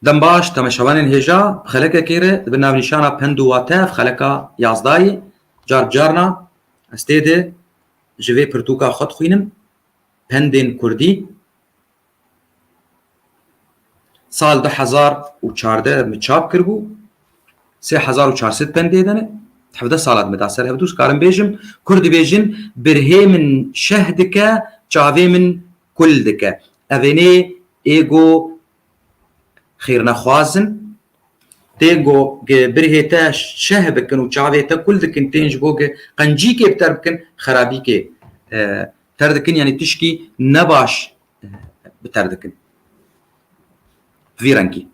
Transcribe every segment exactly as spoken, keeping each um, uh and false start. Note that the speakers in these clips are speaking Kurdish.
Dem baş, temaşevanên hêja, bi xelekekê re, di bin navnîşana Pend û Wate, ev xeleka yazdayê, car bi carna ez tê de ji vê pirtûka xwe dixwînim, Pendên Kurdî. Sal du hezar û çardeh min çap kiribû, sê hezar û çar sed pendê de ne, hevdeh sala dime da ser hevdû, karim bêjim, Kurd dibêjin, birhê min şeh dike, çavê min kul dike. Evênê ê go xêrnexwaz in, tên go ge birhê te şeh bikin û çavê te kul dikin, tên ji bo ge qencîkê bi ter bikin, xerabîkê, e, ter dikin, yanî tişkî nebaş, e, bi ter dikin. Vî rengî.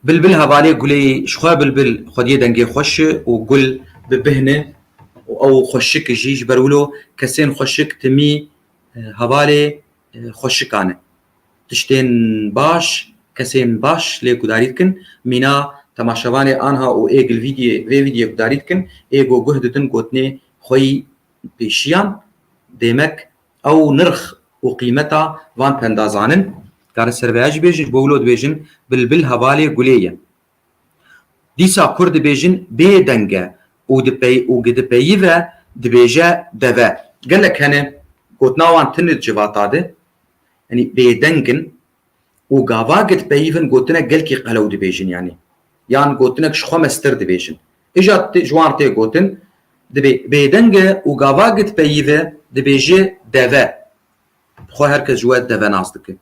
Bilbil hevalê gulê yî, ji xwe bilbil xwediyê dengê xweş e û gul bi bihn e û ew xweşik e jî, ji ber wilo kesên xweşik timî, e, hevalê, e, xweşikan e. Tiştên baş, kesên baş lê gudarî dikin. Mîna temaşevanê anha û ê gil vîdiyê, vê vîdiyê gudarî dikin. Ê go guh didin gotinê xwe yî pêşiyan, demek ew nirx û qîmeta van penda zanin. Karin ser vêya jî bêjin, ji bo wilo dibêjin, bilbil hevalê gulê ye. Dîsa Kurd dibêjin bêdeng e û dipey-, û gi dipeyive dibêje deve. Gelek hene gotina wan tune di civata de, yanî bêdeng in û gava gi dipeyivin gotine gelkî qelew dibêjin, yanî yan gotinek ji xwe mestir dibêjin. Îja tê, ji wan tê gotin, dibê bêdeng e û gava gi dipeyive dibêje deve. Xwe her kes ji we deve nas dike.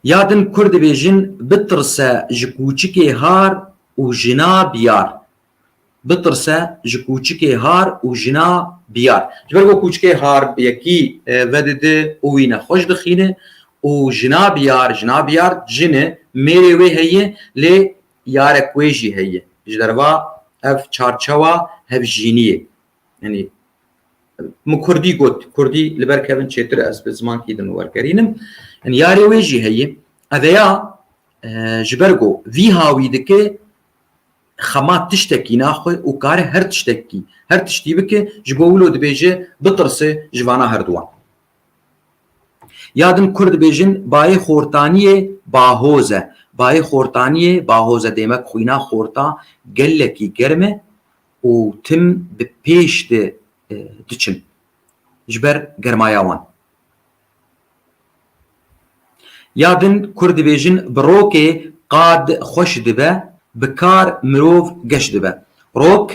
Ya din Kurd dibêjin, bitirse ji kûçikê har û jina biyar. Bitirse ji kûçikê har û jina biyar. Ji ber ku kûçikê har bi yekî, e, vedidi û wî nexweş dixîne û jina biyar, jina biyar jin e, mêrê wê heye, lê yarek wê jî heye. Ji derva ev çarçewa hevjîniyê. Yanî, min kurdî got, kurdî li ber kevin çêtir ez bi zimankî din wergerînim. Yanî, yarê wê jî heye. Eveya, e, ji ber ku vî hawî dike, xema tiştekî naxwe û kare her tiştekî, her tiştî bike, ji bo wilo dibêje, bitirse ji vana herduwan. Ya din Kurd dibêjin, bayê xortaniyê bahoz e. Bayê xortaniyê bahoz e, demek xwîna xorta gelekî germ e û tim bi pêş de, e, diçin. Ji ber germaya wan. Ya din Kurd dibêjin, bi rokê qad xweş dibe, bi kar mirov geş dibe. Rok,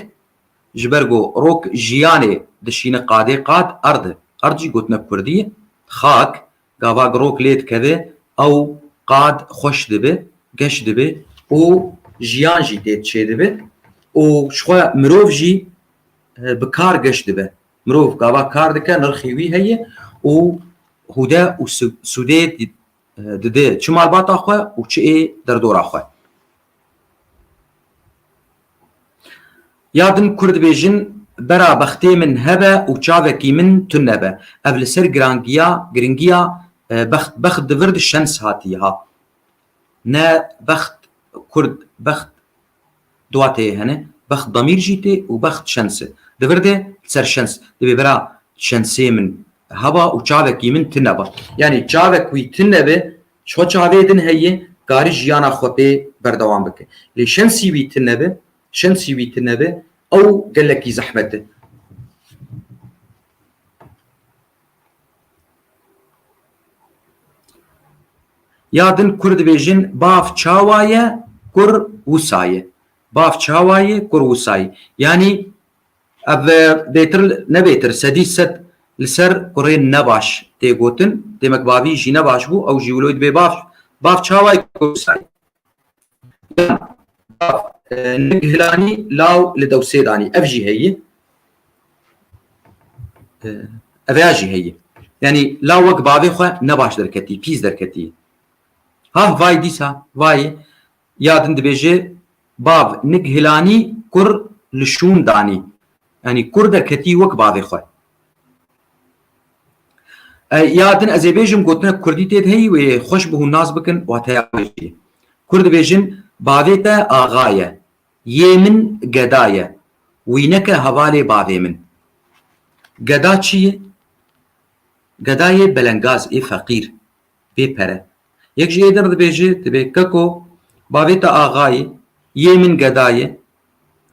ji ber ku rok jiyanê dişîne qadê, qad erd e. Erd jî gotinek kurdî ye. Xak, gava rok lê dikeve, ew qad xweş dibe, geş dibe û jiyan jî tê çêdibe û ji xwe mirov jî, e, bi kar geş dibe. Mirov gava kar dike, nirxî wî heye û hûde û su-, sûdê di-, dide çi malbata xwe û çi ê derdora xwe. Ya din Kurd dibêjin, bera bextê min hebe û çavekî min tune be. Ev li ser girangiya, giringiya, e, bext, bext di vir de şens hatiye ha. Ne bext, Kurd bext, du wateyê hene, bext damîr jî tê û bext şens e. Di vir de ser şens. Dibê bira şensê min heba û çavekî min tune ba. Yanî çavek wî tune be, ji xwe çavê din heye, karî jiyana xwe pê berdewam bike. Lê şensî wî tune be, şensî wî tune be, ew gelekî zehmet e. Ya din Kurd dibêjin, bav çawa ye, kur wisa ye. Bav çawa ye, kur wisa ye. Yanî ev, e, bêtir, ne bêtir, sedî sed li ser kurên nebaş tê gotin. Demek bavî jî nebaş bû, ew jî wilo dibê bav, bav çawa ye, kur wisa ye. Yan, e, nik hilanî law li dewsê danî. Ev jî heye. E, ev ya jî heye. Yanî law wek bavê xwe nebaş derketî, pîs derketî. Ha, vay dîsa, vay. Ya din dibêje, bav nik hilanî, kur li şûn danî. Yanî kur derketî wek bavê xwe. E, ya din ez ê bêjim, gotinek kurdî tê de heyî wê xweş bi hûn nas bikin, wateya wê jî. Kurd dibêjin, bavê te axa ye, yê min geda ye, wî neke hevalê bavê min. Geda çi ye? Geda yê belengaz, ê feqîr. vê pere. Yek ji ê din dibêje, dibê keko, bavê te axayê, yê min gedayê,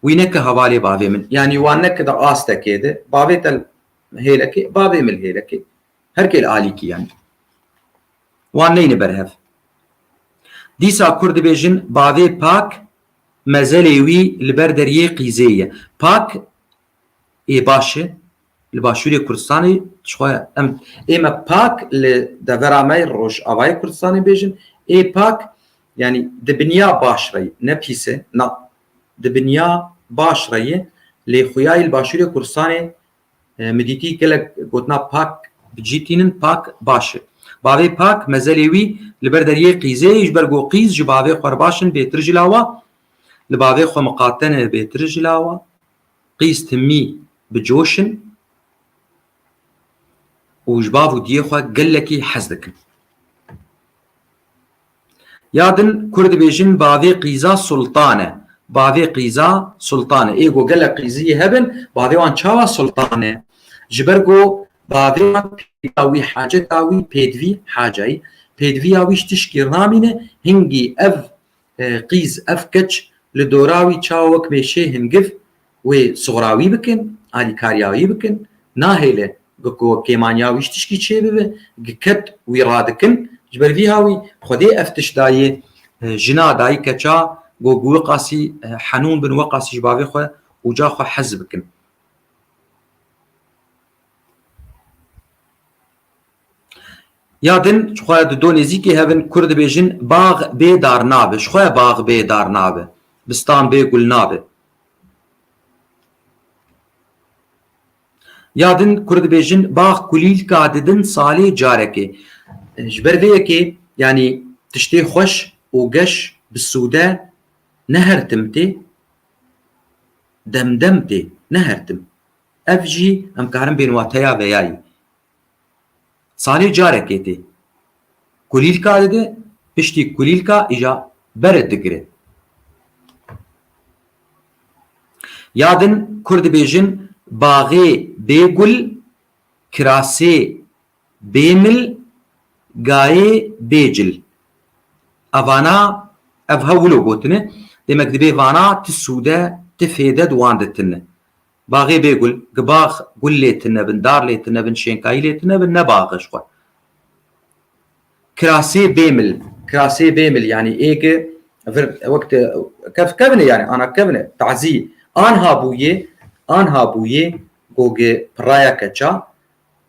wî neke hevalê bavê min. Yanî wan neke di astekê de, bavê te hêlekê, bavê min hêlekê. Her kê li alîkî yanî. Wan neyne ber hev. Dîsa Kurd dibêjin bavê pak mezelê wî li ber deriyê qîzê ye. Pak ê baş e. Li Başûrê Kurdistanê jixwe em ê me pak li devera me yê Rojavayê Kurdistanê bêjin. Ê pak, yanî di binya baş re ye. Ne pîs e, na. Di binya baş re ye. Lê xuyayî li Başûrê Kurdistanê, e, min dîtî gelek gotina pak bi cî tînin, pak baş e. Bavê pak mezelê wî li ber deriyê qîzê ye, ji ber ku qîz ji bavê xwe re baş in, bêtir ji lawa. Li bavê xwe miqate ne, bêtir ji lawa. Qîz timî bi coş in û ji bav û diyê xwe gelekî hez dikin. Ya din Kurd dibêjin bavê qîza sultan e. Bavê qîza sultan e. Ê ku gelek qîziyê hebin, bavê wan çawa sultan e? Ji ber ku bavê wan pêdiviya wî, haceta wî, pêdivî, hacayî, pêdiviya wî ji tişkî namîne, hingî ev e, qîz, ev keç li dora wî çawa wek mêşê hingiv wê suxra wî bikin, alîkariya wî bikin, nahêle ku kêmaniya wî ji tişkî çêbibe, giket wî radikin. Ji ber vî hawî Xwedê ev tişt dayê, e, jina dayî keça ku, ku weqasî, e, henûn bin, weqasî ji bavê xwe û ca xwe hez bikin. Ya din, ji xwe di do nêzîkê hevin, Kurd dibêjin, bax bê dar nabe. Ji xwe bax bê dar nabe. Bistan bê gul nabe. Ya din, Kurd dibêjin, bax kulîlka didin salê carekê. Ji ber vê yekê, yanî tiştê xweş û geş bi sûde ne her tim tê, dem dem tê, ne her tim. Ev jî em karin bên wateya veyayî. Salê carekê tê. Kulîlka dide, piştî kulîlka îja bere digire. Ya din Kurd dibêjin, baxê bê gul, kirasê bê mil, gayê bê cil. Evana, ev hev wilo gotine. Demek dibê vana ti sûde, ti fêde di wan de tine. Baxê bê gul, gi bax gul lê tine bin, dar lê tine bin, şênkayî lê tine bin, ne bax e ji xwe. Kirasê bê mil, kirasê bê mil, yanî ê ki vir wek te kev kevine, yanî ana kevine, tazî, anha bûye, anha bûye, goge piraya keça,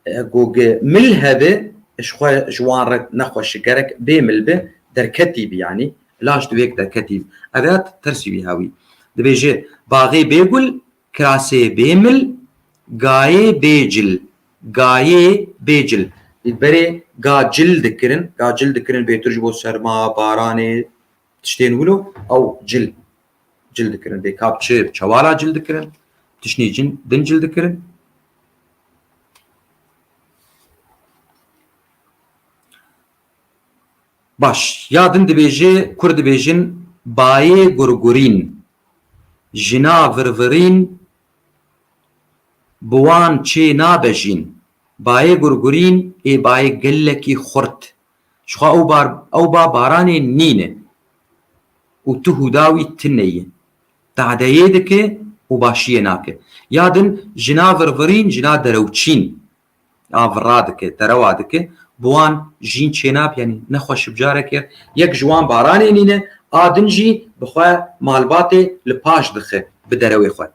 e, goge mil hebe, ji xwe ji wan re nexweş gerek bê mil bi, derketî bi, yanî laş di wêk derketî bi. Ev ya tersî wî hewî. Dibêje, baxê bê gul, kirasê bê mil, gayê bê cil, gayê bê cil. Berê ga cil dikirin, ga cil dikirin bêtir ji bo serma, baranê, tiştên wilo, ew cil, cil dikirin. Bê kap çi, çewala cil dikirin, tiştê cin, din cil dikirin. Baş, ya din dibêje, Kurd dibêjin, bayê gurgurîn, jina virvirîn, bi wan çê nabe jîn. Bayê gurgurîn ê bayê gelekî xurt. Ji xwe ew bar, ew ba baranê nîne û tu hûda wî tune ye. Tadeyê dike û başiyê nake. Ya din jina virvirîn, jina derewçîn. A vira dike, derewa dike. Bi wan jîn çênap, yanî nexweş bi carekê. Yek ji wan baranê nîne, a din jî bi xwe malbatê li paş dixe bi derewê xwe.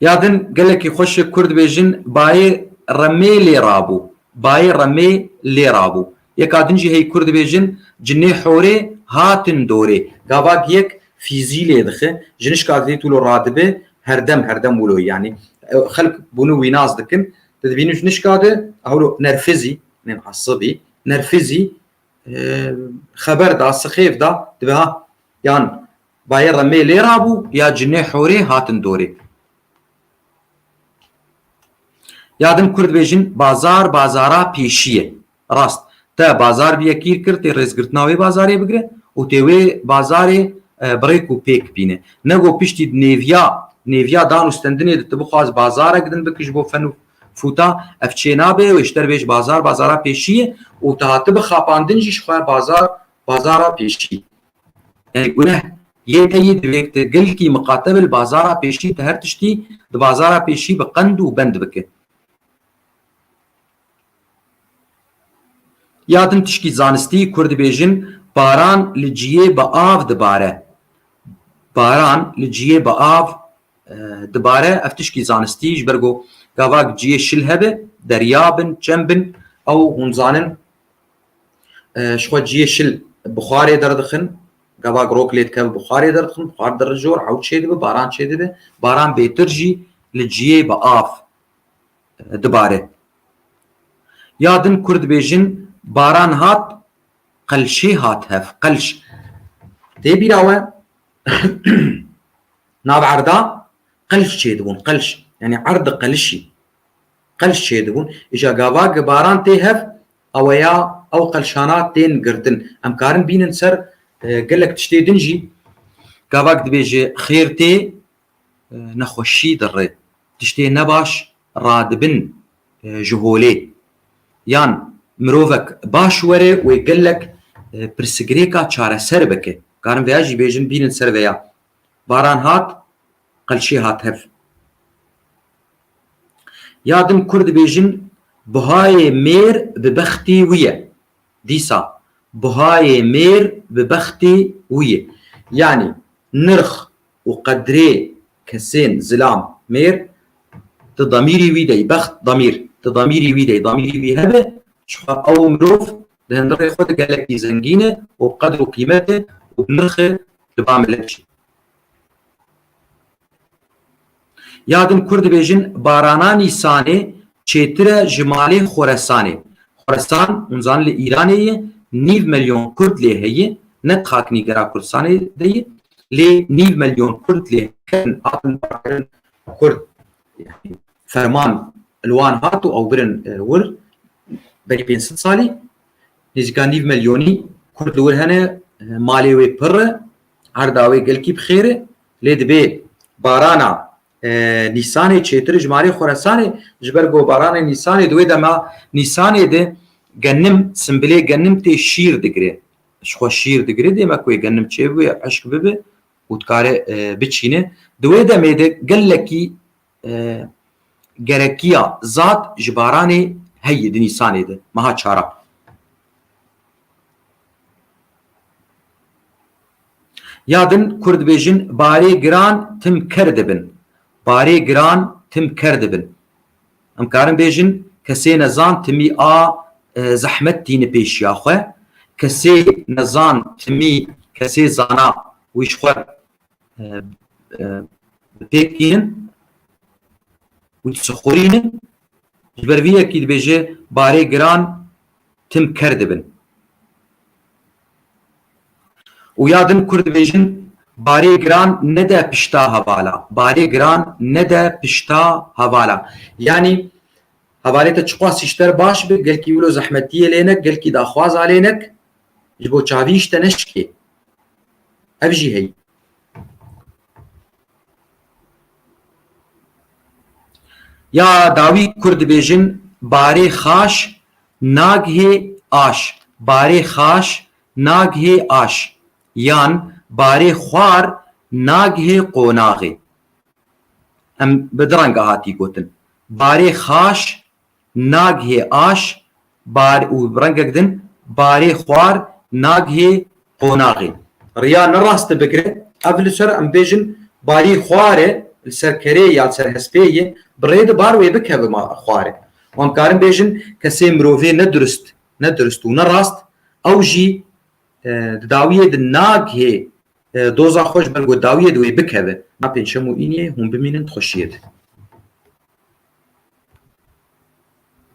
Ya din gelekî xweş e, Kurd dibêjin, bayê remê lê rabû. Bayê remê lê rabû. Yeka din jî hey Kurd dibêjin, cinê horê hatin dorê. Gava yek fîzî lê dixe. Ji nişka didî tu lo radibe, herdem, herdem wilo yanî. Xelk bûne wî nas dikin. Tu dibînî ji nişka de, hewlo nerfizî, nên asibî, nerfizî, e, xeber da, sixêf da, dibe ha, yan bayê remê lê rabû, ya cinê horê hatin dorê. Ya din Kurd bêjin, bazar, bazara pêşî ye. Rast. Te bazar bi yekî kir, tê rêzgirtina wê bazarê bigire û tê wê bazarê, e, bi rêk û pêk bîne. Ne go piştî di nêviya, nêviya dan û stendinê de tu bixwaz bazarek din bikî ji bo fen û fûta, ev çê nabe, wê ji te re bê ji bazar, bazara pêşî ye û tu hatibe xapandin jî ji xwe bazar, bazara pêşî. Yani guneh yê te yî divê tu gelkî miqate bi li bazara pêşî, tu her tiştî di bazara pêşî bi qend û bend bike. Ya din tişkî zanistî, Kurd dibêjin, baran li ciyê bi av dibare. Baran li ciyê bi av, e, dibare. Ev tişkî zanistî, ji ber ku gavak ciyê şil hebe, derya bin, çem bin, ew hûn zanin, e, ji xwe ciyê şil buxarê derdixin, gavak rok lê dikeve buxarê derdixin, buxar dirijor, ew çêdibe, baran çêdibe, baran bêtir jî li ciyê bi av dibare. Ya din Kurd dibêjin, baran hat, qelşê hat hev, qelş. Tê bîra we, nav erda qelş çêdibûn, qelş. Yani erd qelişî. Qelş çêdibûn. Îja gava ki baran tê hev, ew ya ew qelşana tên girtin. Em karin bînin ser, e, gelek tiştê din jî. Gavak dibêje, xêr tê, e, nexweşî dirê. Tiştê nebaş radibin, e, ji holê. Yan mirovek baş were wê gelek, e, pirsigirêka çareser bike. Karin veya jî bêjin bînin ser veya. Baran hat, qelşê hat hev. Ya din Kurd dibêjin, buhayê mêr bi bextî wî ye. Dîsa buhayê mêr bi bextê wî ye. Yanî nirx û qedrê kesên zilam mêr di damîrî wî de yî, bext damîr, di damîrî wî de yî, damîrî wî hebe, ji xwe ew mirov di hundirê xwe de gelekî zengîn e û qedr û qîmet e û bi nirx e li ba milek jî. Ya din Kurd dibêjin, barana Nîsanê çêtir e ji malê Xoresanê. Xoresan, hûn zanin li Îranê ye, nîv milyon Kurd lê heye, ne di xaknîgera Kurdistanê de ye, lê nîv milyon Kurd lê herin, hatin barkirin Kurd, ferman li wan hat û ew birin, e, wir, berî pênc sed salî, nêzîka nîv milyonî Kurd li wir hene, e, malê wê pir e, erda wê gelkî bi xêr e, lê dibê barana, e, Nîsanê çêtir ji malê Xoresanê, ji ber ku baranê Nîsanê di wê dema Nîsanê de genim, simbilê genim tê şîr digire. Ji xwe şîr digire, dê me ku yê genim çê bibe, eşk bibe û dikare, e, biçîne. Di wê demê de gelekî, e, gerekiya zad ji baranê heye di Nîsanê de, meha çara. Ya din Kurd dibêjin, barê giran tim ker dibin. Barê giran tim ker dibin. Em karin bêjin, kesê nezan timî a, e, zehmet tîni pêşiya xwe. Kesê nezan timî, kesê zana wî ji xwe, e, e, bi pêk tînin, wî sixurînin. Ji ber vî yekî dibêje, barê giran tim ker dibin. Û ya din Kurd dibêjin, barê giran nede pişta hevala. Barê giran nede pişta hevala. Yanî hevalê te çiqas ji te re baş be, gelkî wilo zehmetiyê lê nek, gelkî daxwaza lê nek, ji bo çavî ji te neşikê. Ev jî heye. Ya dawî Kurd dibêjin, barê xaş nagihê aş. Barê xaş nagihê aş. Yan barê xwar nagihê qonaxê. Em bi du renga hatî gotin. Barê xaş nagihê aş, bar û bi rengek din, barê xwar nagihê qonaxê. Riya ne rast bigire, ev li ser em bêjin barî xwar e, li ser kerê ya li ser hespê ye, bi rê de bar wê bikeve ma xwar e. Û em karin bêjin kesê mirovê ne durist, ne durist û ne rast, ew jî, e, di dawiyê de nagihê, e, doza xwe ji ber ku dawiyê de wê bikeve. Ma pêncşem û îniyê hûn bimînin di xweşiyê de.